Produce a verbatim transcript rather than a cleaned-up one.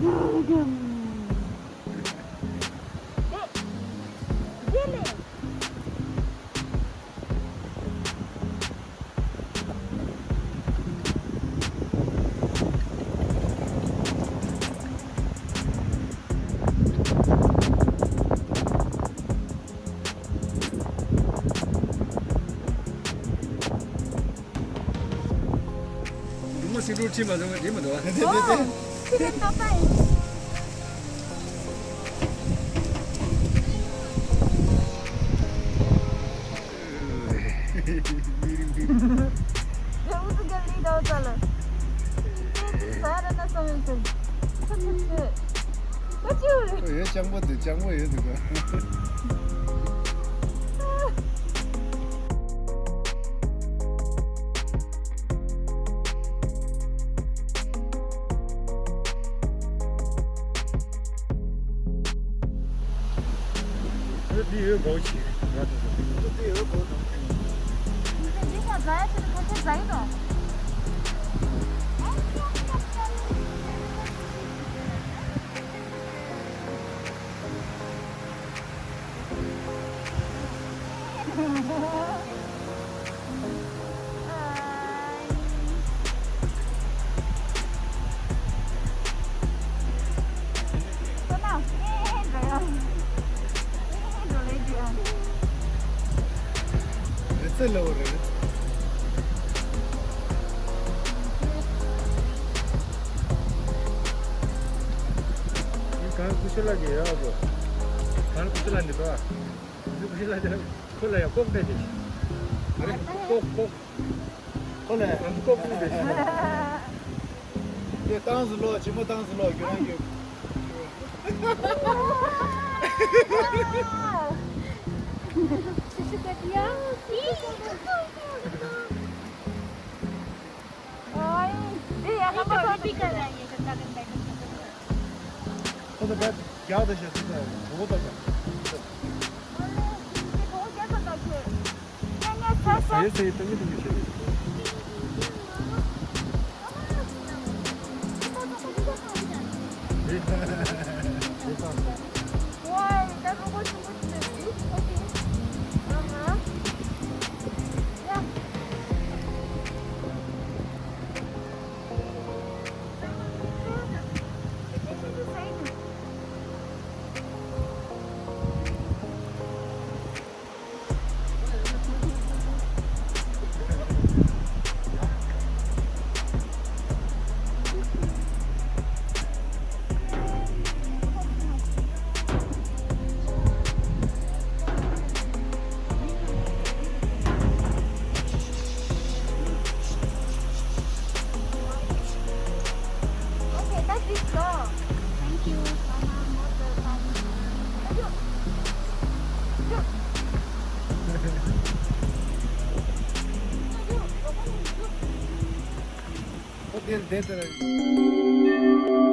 འབྲུག་མོ་སེང་འབྲུག་ཁྲིད་མ་སོང་བ་དེ་མི་འདུག་བ། དེ་དེ་དེ། ཁྱེད་རང་ཏོག་ཙམ་ཡིན། དེ་ཨུ་ཚུགས་རྒྱབ་ལི་ཏོག་ཙམ་ལ། དེ་དེ་ཟ་ར་ན་བསམ་ཡོད་ཚོད། ཁྱོད་ཚོད་ཚོད། ཨོ་ཅི་ཡོད་རེད། ཨོ་ཡོད། སྤྱང་པོ་འདུག་སྤྱང་པོ་ཡོད་འདུག་ག་འདི་ཡོད་གོ་ཞིག་ང་ཚོ་འདི་ཡོད་གོ་དང་། འདི་ཁོ་ཟ་ཡ་ཆེད་དུ་ཁ་ཤས་ཟ་ཡི་དང་། ཨེ་ཙི་ལོ་རེད། གང་ཀུ་ཤ་ལ་གི་ཡ་བོ། གང་ཀུ་ཤ་ལ་འདི་པ། ཀུ་ཤ་ལ་འདི་ཁོ་ལ་ཡ་ལྐོག་སྤྲད་དེ། ཨ་རེ་ལྐོག་ལྐོག་ཁོ་ལ་ཡ་ལྐོག་ལྐོག་སྤྲད་དེ། དེ་ཏང་སུ་ལོ་ཆི་མོ་ཏང་སུ་ལོ་གྱུར་རང་གྱུར། ཁོ་ཚོ་བས་རྒྱག་ད་བྱས་ཚུལ་ད་གྲོགས་པོ་ད་བྱས། ཟ་ཡི་ཟ་ཡི་སྟོན་གྱི་སྟོན་གྱི་བྱས། Okay, that's it. Go. Thank you. Mama, mother, father. Thank you. Thank you. ཁོ་དེར་བསྡད་དེ་རེད།